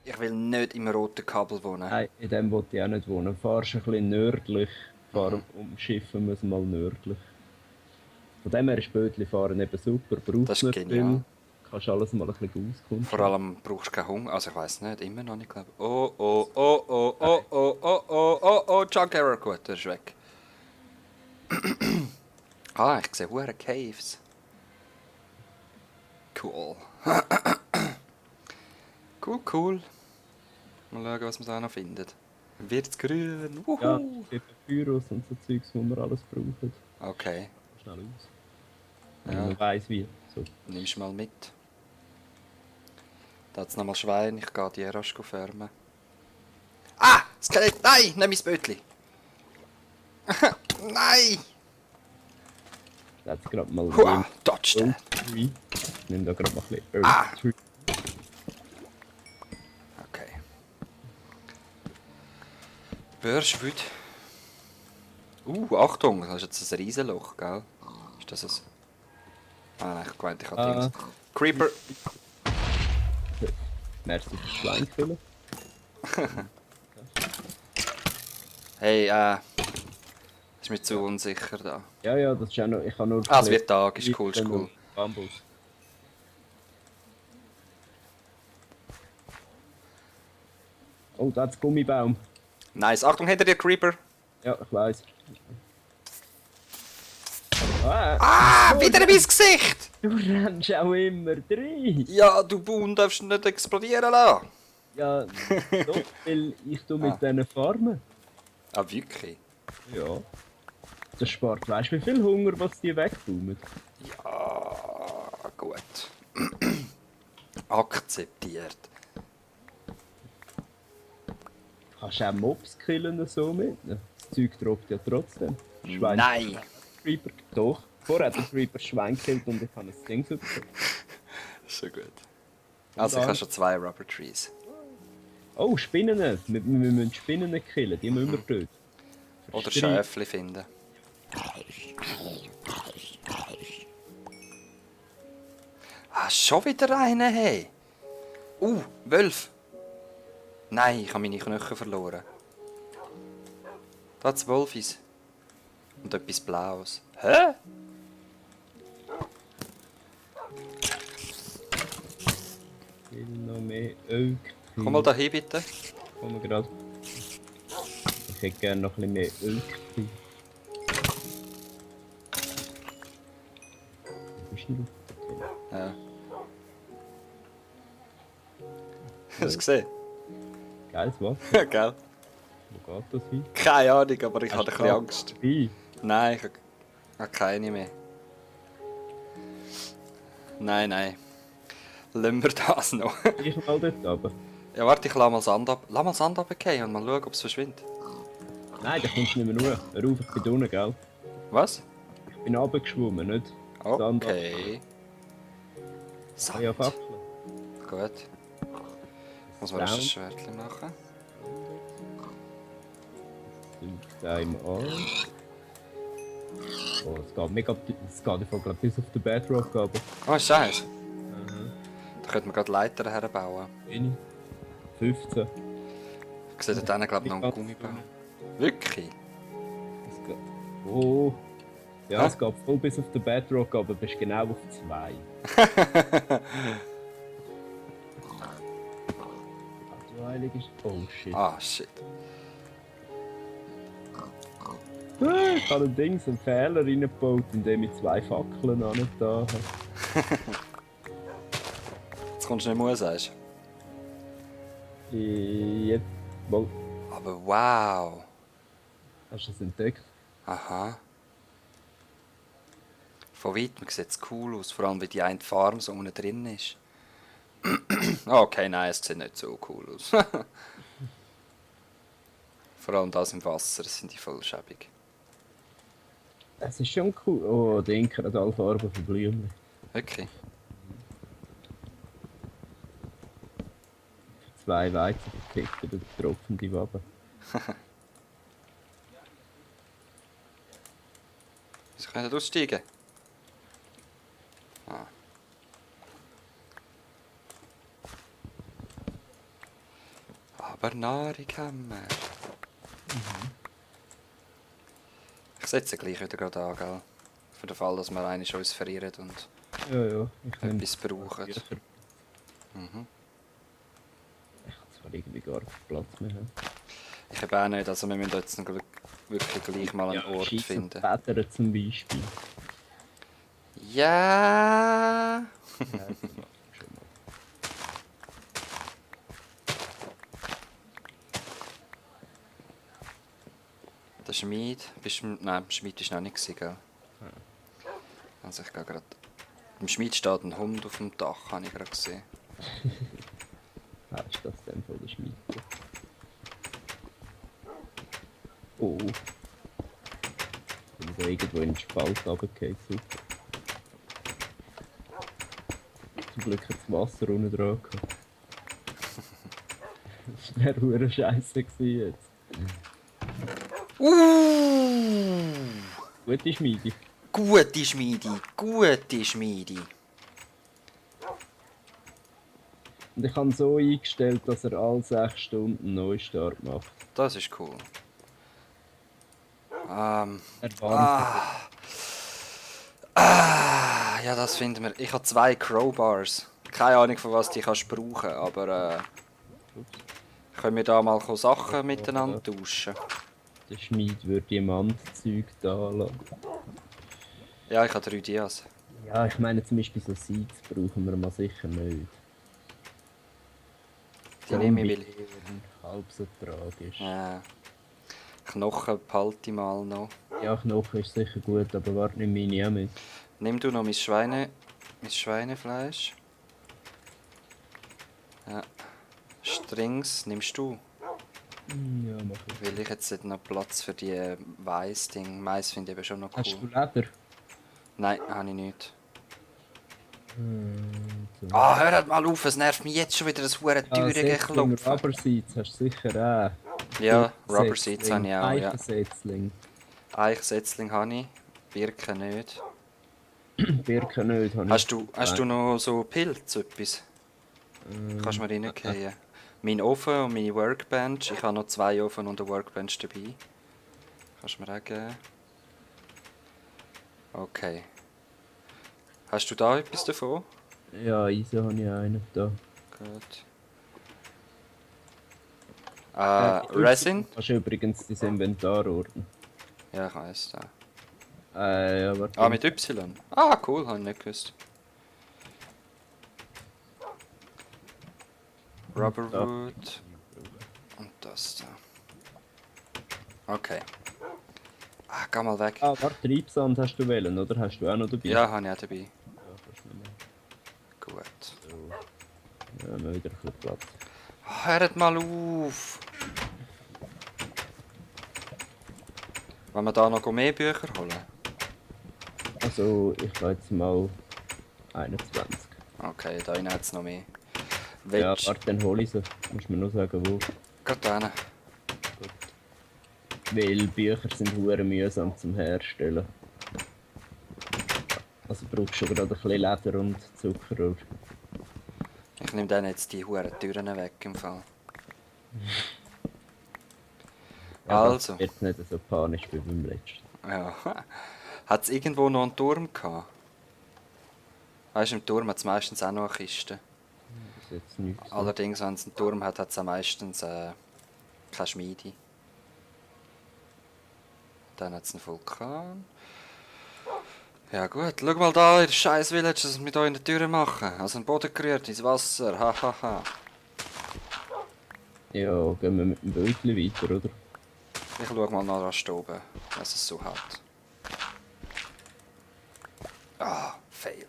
Ich will nicht im roten Kabel wohnen. Nein, in dem wollte ich auch nicht wohnen. Fahrst ein bisschen nördlich. Umschiffen muss mal nördlich. Von dem her ist Bötli fahren eben super. Braucht Das ist nicht genial. viel. Kannst alles mal ein bisschen auskundeln. Vor allem brauchst du keinen Hunger. Also ich weiß nicht, immer noch nicht, glaube ich. Oh, oh, oh, oh, oh, oh, oh, oh, oh, oh, Junk Error. Gut, der ist weg. Ah, ich sehe hure Caves. Cool. Cool, cool. Mal schauen, was man da noch findet. Wird's grün. Wuhu. Ja, eben Pyros und so Zeugs, wo wir alles brauchen. Okay, Schnell aus. Wenn ja, man weiss wie. So. nimmst mal mit. Da hat's nochmal Schwein, ich gehe die rasch färmen. Ah! Skelett! Nein! Nimm mein Bötli! Nein! Jetzt gerade mal Hua! Dodge Oak that! Tree. Ich nehme da gerade mal ein bisschen Ah! Oak Tree. Okay. Börschwüt. Achtung! Das ist jetzt ein Riesenloch, gell? Ist das ein... Ah nein, ich meinte, ich hatte Dings. Creeper! Merci fürs Schweinkillen. Hey, ist mir zu unsicher da. Ja, ja, das ist auch noch... Ich habe nur... Ah, es wird Tag, ist cool, ist Lichten cool. und Bambus. Oh, da ist Gummibaum. Nice. Achtung, hinter dir, Creeper! Ja, ich weiss. Ah, Ah, wieder in mein Gesicht! du rennst auch immer rein. Ja, du Boon darfst nicht explodieren lassen. Ja, doch, weil ich tu mit diesen Farmen. Ah, wirklich? Ja. Das spart, weißt du, wie viel Hunger, was die wegboomen? Ja, gut. Akzeptiert. Kannst du auch Mobs killen so mit? Das Zeug droppt ja trotzdem. Nein! Creeper. Doch. Vorher hat der Creeper Schwein gekillt und ich habe ein Ding bekommen. Schon gut. Also ich habe schon 2 Rubber Trees. Oh, Spinnen! Wir müssen Spinnen killen, die müssen wir töten. Oder Schäfli finden. Ah, schon wieder einer, hey! Wölf! Nein, ich habe meine Knochen verloren. Da hat's Wolfis. Und etwas Blaues. Hä? Ich will noch mehr Oak. Komm mal da hin, bitte. Komm mal gerade. Ich hätte gerne noch ein bisschen mehr Oak. Wo bist denn du? Ja. Hast du gesehen? Geiles Wasser. Gell? Wo geht das hin? Keine Ahnung, aber ich Hast hatte du ein bisschen Angst. Wie? Nein, ich habe keine mehr. Nein, nein. Lassen wir das noch. Ich mal dort runter. Ja, warte, ich lasse mal Sand ab. Lass mal Sand runterfallen und mal schauen, ob es verschwindet. Nein, da kommst du nicht mehr hoch. Hör auf, ich bin unten, gell? Was? Ich bin runtergeschwommen, nicht? Sand ab. Okay. Ah ja, Fackeln. Gut. Muss man erst ein Schwertchen machen. Leuchtet einem an. Oh, es geht mega... Es geht einfach glaub, bis auf den Bedrock, aber... Oh, Scheiße. Da könnte man gerade Leitern herbauen. 15. Ich sehe dort hinten, glaube ich, noch einen Gummibau. Wirklich? Es geht... Oh... Ja, Hä? es geht voll bis auf den Bedrock, aber bist genau auf 2. Oh shit. Ah, shit. Ich habe einen Fehler reingebaut, indem ich 2 Fackeln an nicht da habe. Jetzt kommst du nicht mehr, sagst du? Jetzt... Mal, Aber wow. hast du es entdeckt? Aha. Von weitem sieht es cool aus, vor allem wie die eine Farm so unten drin ist. Okay, nein, es sieht nicht so cool aus. Vor allem das im Wasser, das sind die voll schäbig. Es ist schon cool. Oh, der Inker hat alle Farben von Blümchen. Okay. 2 Weizen vertickt oder tropfende Waben. Sie können nicht aussteigen. Ah. Aber Nahrung haben wir. Ich setze gleich wieder gerade an, gell? Für den Fall, dass wir eigentlich uns verlieren und Ja, ich nehme etwas brauchen. Bücher. Mhm. Ich kann zwar irgendwie gar keinen Platz mehr haben. Ich habe auch nicht, also wir müssen jetzt noch wirklich gleich mal einen Ort Scheiss und finden. Bädern zum Beispiel. Ja. Ja, das mache ich schon mal. Der Schmied. Nein, der Schmied ist noch nicht gewesen, gell? Also ich gehe gerade. Im Schmied steht ein Hund auf dem Dach, habe ich gerade gesehen. Ah, ist das denn von der Schmiede? Oh. Wenn ich irgendwo in den Spalt runtergeht, super. Zum Glück hat das Wasser unten dran gehabt. Das wäre verdammt scheisse gewesen jetzt. Gute Schmiede. Gute Schmiede, gute Schmiede. Und ich habe so eingestellt, dass er alle 6 Stunden einen Neustart macht. Das ist cool. Er warnt. Ja, das finden wir. Ich habe 2 Crowbars. Keine Ahnung, von was die kannst brauchen, aber können wir da mal Sachen miteinander tauschen? Der Schmied würde Diamantzeug da lassen. Ja, ich habe 3 Dias. Ja, ich meine zum Beispiel so Seeds brauchen wir mal sicher nicht. Die nehme ich, weil... Halb so tragisch. Knochen behalte ich mal noch. Ja, Knochen ist sicher gut, aber warte, nimm meine auch mit. Nimm du noch mein Schweinefleisch. Ja. Strings nimmst du. Ja, mach ich. Weil ich jetzt noch Platz für die Mais-Ding. Mais finde ich eben schon noch cool. Hast du Leder? Nein, habe ich nicht. So. Ah, hört mal auf, es nervt mich jetzt schon wieder das hure teure Geklopfen. Rubber Seeds hast du sicher auch. Ja, Rubber Seeds habe ich auch, ja. Eichensetzling. Eichsetzling habe ich, Birken nicht. Birken nicht, habe Hast du noch so Pilz, etwas? Kannst du mir reingehen? Mein Ofen und meine Workbench. Ich habe noch 2 Ofen und eine Workbench dabei. Kannst du mir auch geben? Okay. Hast du da etwas davon? Ja, Eisen habe ich einen da. Gut. Resin? Kannst du übrigens dein Inventar ordnen. Ja, ich weiss da. Ja, warte. Ah, mit Y? Ah, cool, habe ich nicht gewusst. Rubberwood. Und das da. Okay. Ah, geh mal weg. Ah, warte, Treibsand hast du wählen, oder? Hast du auch noch dabei? Ja, habe ich auch dabei. Ja, kannst du nehmen. Gut. So. Ja, noch wieder ein bisschen Platz. Hört mal auf! Wollen wir da noch mehr Bücher holen? Also, ich gehe jetzt mal 21. Okay, da hat es noch mehr. Ja, Willst warte, dann hole ich sie. Musst mir nur sagen, wo. gerade hin? Weil Bücher sind hure mühsam zum Herstellen. Also brauchst du gerade ein bisschen Leder und Zucker. Ich nehme dann jetzt die huren Türen weg im Fall. Ja, Also. das wird nicht so panisch wie beim letzten. Ja. Hat es irgendwo noch einen Turm gehabt? Weißt du, im Turm hat es meistens auch noch eine Kiste. Das ist jetzt nichts. Allerdings, wenn es einen Turm hat, hat es auch meistens keine Schmiede. Dann hat es einen Vulkan. Ja gut, schau mal da, ihr scheiß Village, was wir hier in der Tür machen. Also ein Boden gerührt ins Wasser, hahaha. Ja, gehen wir mit dem Bildchen weiter, oder? Ich schau mal nach da oben, was es so hat. Ah, fail.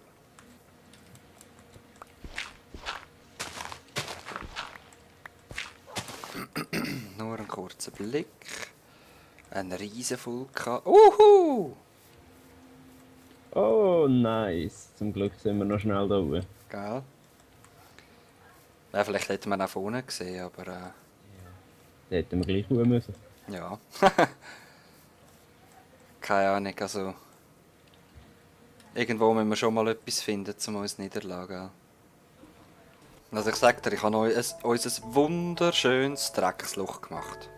Nur ein kurzer Blick. Ein riesen Vulkan. Uhu! Oh, nice. Zum Glück sind wir noch schnell da oben. Gell? Ja, vielleicht hätten wir auch vorne gesehen, aber Da hätten wir gleich hoch müssen. ja. Keine Ahnung, also... Irgendwo müssen wir schon mal etwas finden, um uns niederzulassen. Also ich sag dir, ich habe uns ein wunderschönes Drecksloch gemacht.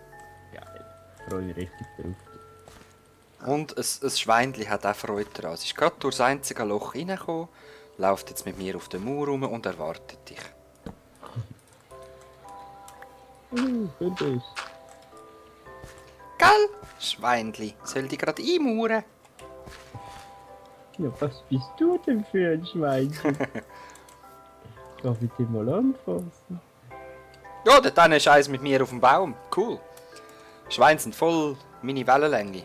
Geil. Freue mich richtig drauf. Und ein Schweinchen hat auch Freude daran. Es ist gerade durch das einzige Loch reingekommen, läuft jetzt mit mir auf der Mauer rum und erwartet dich. Für dich. Gell? Schweinchen, soll dich gerade einmauern? Ja, was bist du denn für ein Schweinchen? Darf ich dich mal anfassen? Ja, dann ist eins mit mir auf dem Baum. Cool. Schweine sind voll meine Wellenlänge.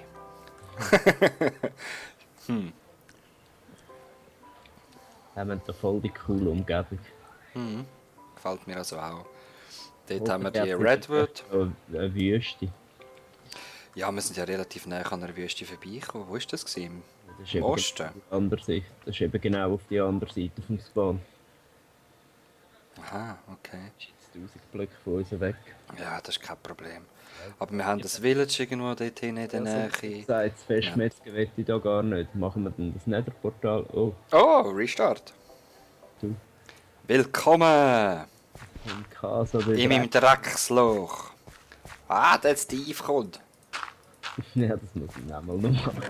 Haben wir da voll die coole Umgebung. Gefällt mir also auch. Dort haben wir die Hoffentlich Redwood. Eine Wüste. Ja, wir sind ja relativ nah an der Wüste vorbeigekommen. Wo war das? Gewesen? Das ist Im eben Osten? genau auf die andere Seite. Das ist eben genau auf die andere Seite vom Spawn. Aha, okay. Das ist jetzt 1000 Blöcke von uns weg. Ja, das ist kein Problem. Aber wir haben das Village irgendwo dort hinten in der Nähe. Sagt das Festmetzger wette ich da gar nicht. Machen wir dann das Netherportal. Oh, Oh, Restart. du. Willkommen Im Casa der in meinem Drecksloch. Ah, der Steve kommt. Ja, das muss ich auch mal noch machen.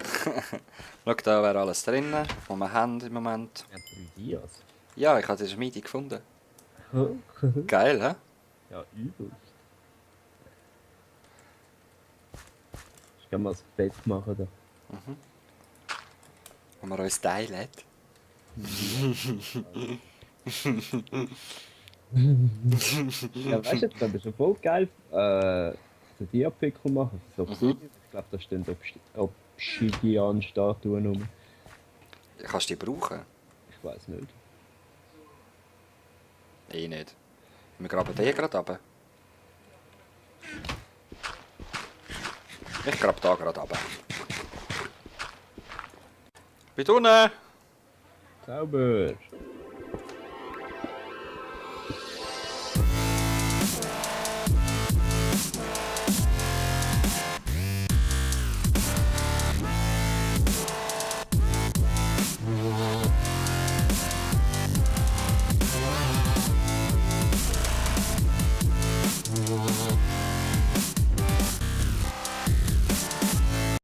Schau, da wäre alles drin, was wir haben im Moment. Ja, 3 Dias. Ja, ich habe die Schmiede gefunden. ja, Geil, hä? übelst. Ich kann mal das Bett machen da. Wo wir uns teilen. Ja, weißt du, das ist schon voll geil. Den Diapickel machen für das Obsidian. Ich glaube, da stehen Obsidian-Statuen rum. Kannst du die brauchen? Ich weiß nicht. Ich nicht. Wir graben den gerade runter. Ich grab da gerade runter. Bin unten! Sauber!